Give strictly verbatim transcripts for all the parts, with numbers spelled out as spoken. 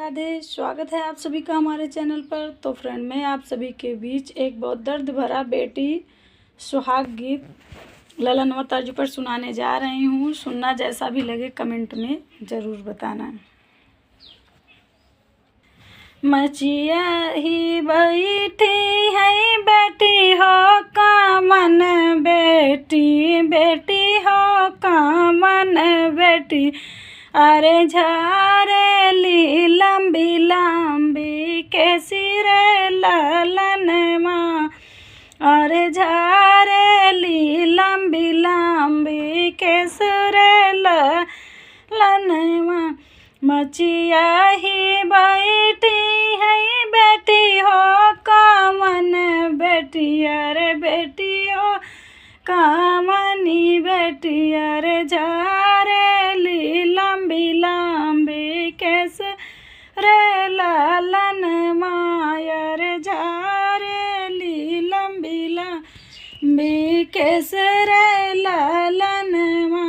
राधे, स्वागत है आप सभी का हमारे चैनल पर। तो फ्रेंड, मैं आप सभी के बीच एक बहुत दर्द भरा बेटी सुहाग गीत ललनवा तर्ज पर सुनाने जा रही हूँ। सुनना जैसा भी लगे, कमेंट में ज़रूर बताना। मचिया ही बैठी है बेटी हो कामन बेटी, बेटी हो कामन बेटी। अरे झारेली लंबी लंबी केसी रे ललनमा। अरे झारेली लंबी लंबी केस रे ललनमा। मचिया ही बैठी है बेटी हो कामन बेटी, अरे बेटी हो कामनी बेटी। अरे झारेली लंबी लंबी केस रे ललनमा। अरे झारेली लंबी लंबी केस रे ललनमा।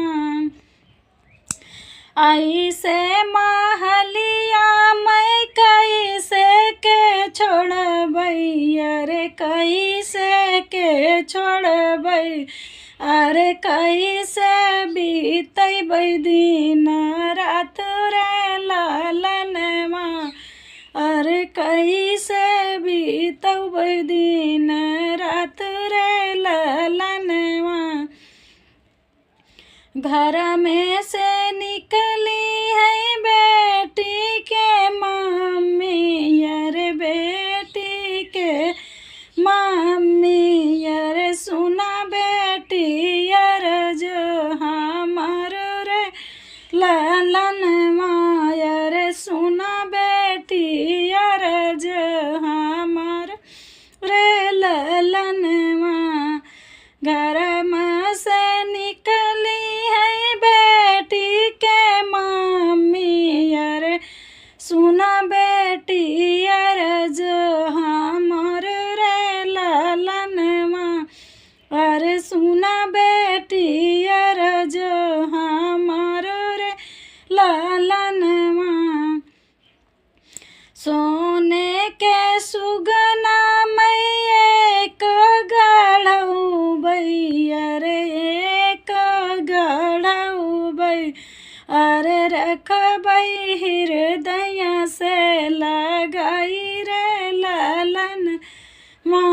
ऐसे महलिया मैं कैसे के छोड़बै, अरे कैसे के छोड़बै, अरे कैसे बीतबै दिन रात रे ललनमा। अरे कैसे बीतबै दिन रात रे ललनमा। घर में से निकली है बेटी के मम्मी, अरे बेटी के मम्मी। अरे सुना बेटी, अरे जो हमार रे ललनमा। अरे सुना बेटी, अरे जो हमार रे ललनमा। घर में से निकली है बेटी के मम्मी, अरे सुना बेटी, अरे जो हमार रे ललनमा। अरे सुना बेटी, अरे जो हमार रे ललनमा। सोने के सुगना मैं एक गढ़उबै, अरे एक गढ़उबै, अरे रखबै हृदय से लगाई रे ललनमा।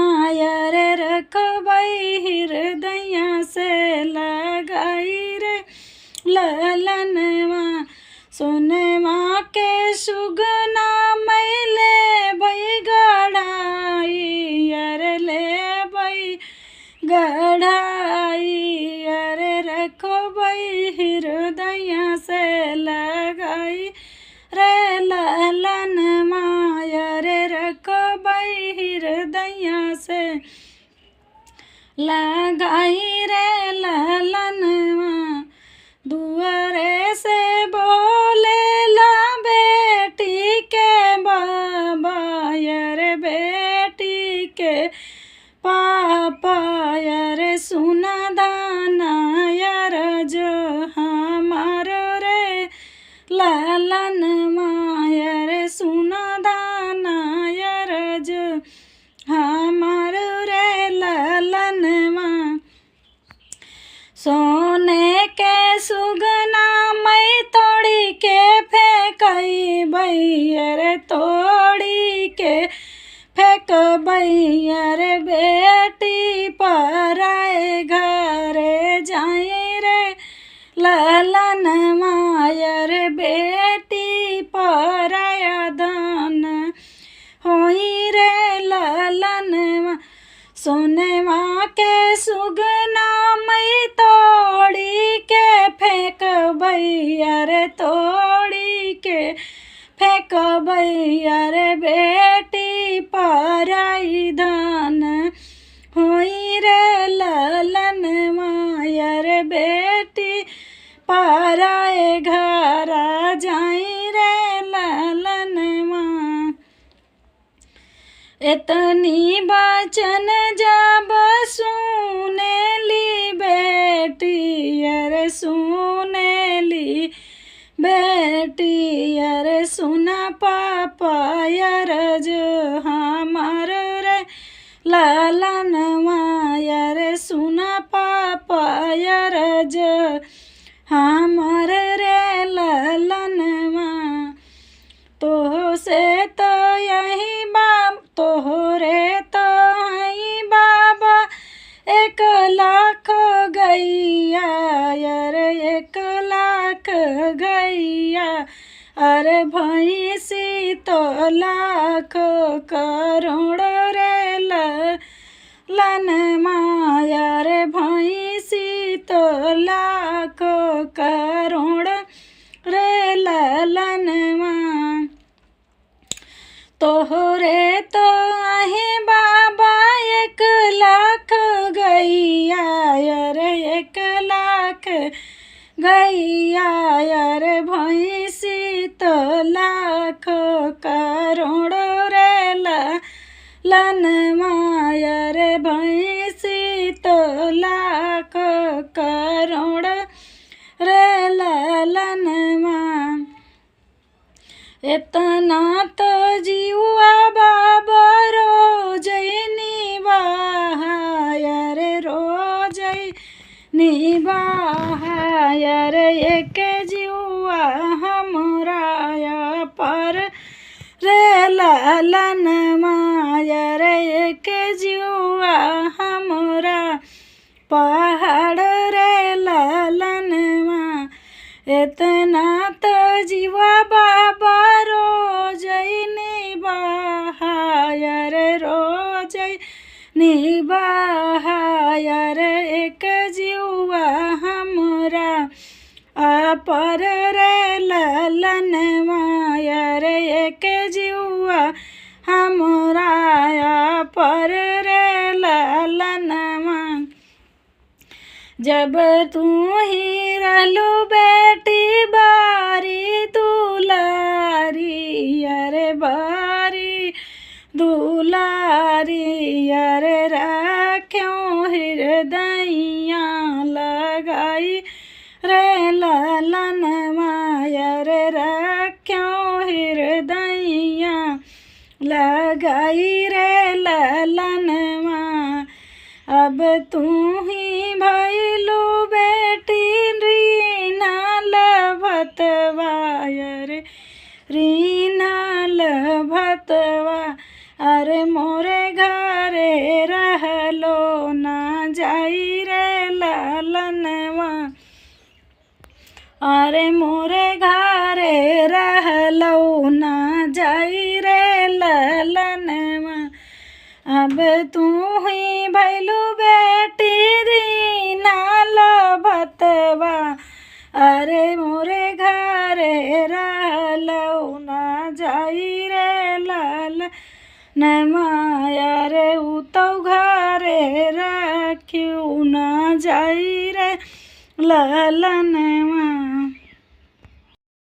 अरे रखबै हृदय से लगाई रे ललनमा। सोनवा के सुगना मैं लेबै गढ़ाई, अरे लेबै गढ़ाई, अरे रखबै हृदय से लगाई रे ललनमा। अरे रखबै हृदय से लगाई रे ललनमा। दुआरे से बोलेला बेटी के बाबा, अरे बेटी के पापा, अरे सुना दाना, अरे जो हमार रे ललनमा। अरे सुना दाना, अरे जो हमार रे ललनमा। सोने के सुगना मैं तोड़ी के फेंकबै, अरे तोड़ी के फेंकबै, अरे बेटी पराए घरे जाई रे ललनमा। अरे बेटी पराया धन होई रे ललनमा। सोनवा के सुगना मैं तोड़ी के फेंकबै, अरे तोड़ी के फेंकबै, अरे बेटी पराई धन होई रे ललनमा। अरे बेटी पराए घरा जाई रे ललनमा। एतनी बचन जब सुनेली बेटी, अरे सुनेली बेटी, अरे अरे सुना पापा अरज हमार रे ललनवा, अरे सुना पापा अरज हमार रे ललनवा। तोहसे तो यही बाब, तोहरे तो हई बाबा एक लाख गैया, अरे एक लाख गैया, अरे भैंसी तो लाख करोड़ रे ललनमा, अरे भैंसी तो लाख करोड़ रे ललनमा। तोहरे तो आहे बाबा एक लाख गैया, अरे एक लाख गैया, अरे भैंसी तो लाख करोड़ रे ललनमा, अरे भैंसी तो लाख करोड़ रे ललनमा। एतना तो जीवा बाबा रोजै निबाहा, अरे रोजै निबाहा, अरे एक जीवा हमरा पर रे ललनमा, अरे एक जीवा हमरा पहाड़ रे ललनमा। एतना तो जीवा बाबा रोजै निबाहा, अरे रोजै निबाहा, अरे एक जीवा हमरा पर रे ललनमा, अरे एक जीवा हमरा पर रे ललनमा। जब तू ही रहलू बेटी बारी दुलारी, अरे बारी दुलारी, अरे राख्यो हृदया लगाई रे ललनमा, अरे राख्यो हृदया लगाई रे ललनमा। अब तू ही भइलू बेटी रीना लभतवा, अरे रीना लभतवा, अरे मोरे घरे रहलो ना जाई रे ललनवा। अरे मोरे घरे रहलो ना जाई रे ललनवा। अब तू ही भइलू बेटी रीना लभतवा। अरे मोरे घरे रहलो ना जाई रे ललनवा। अरे उ तो घरे राख्यो ना जाई रे ललनवा।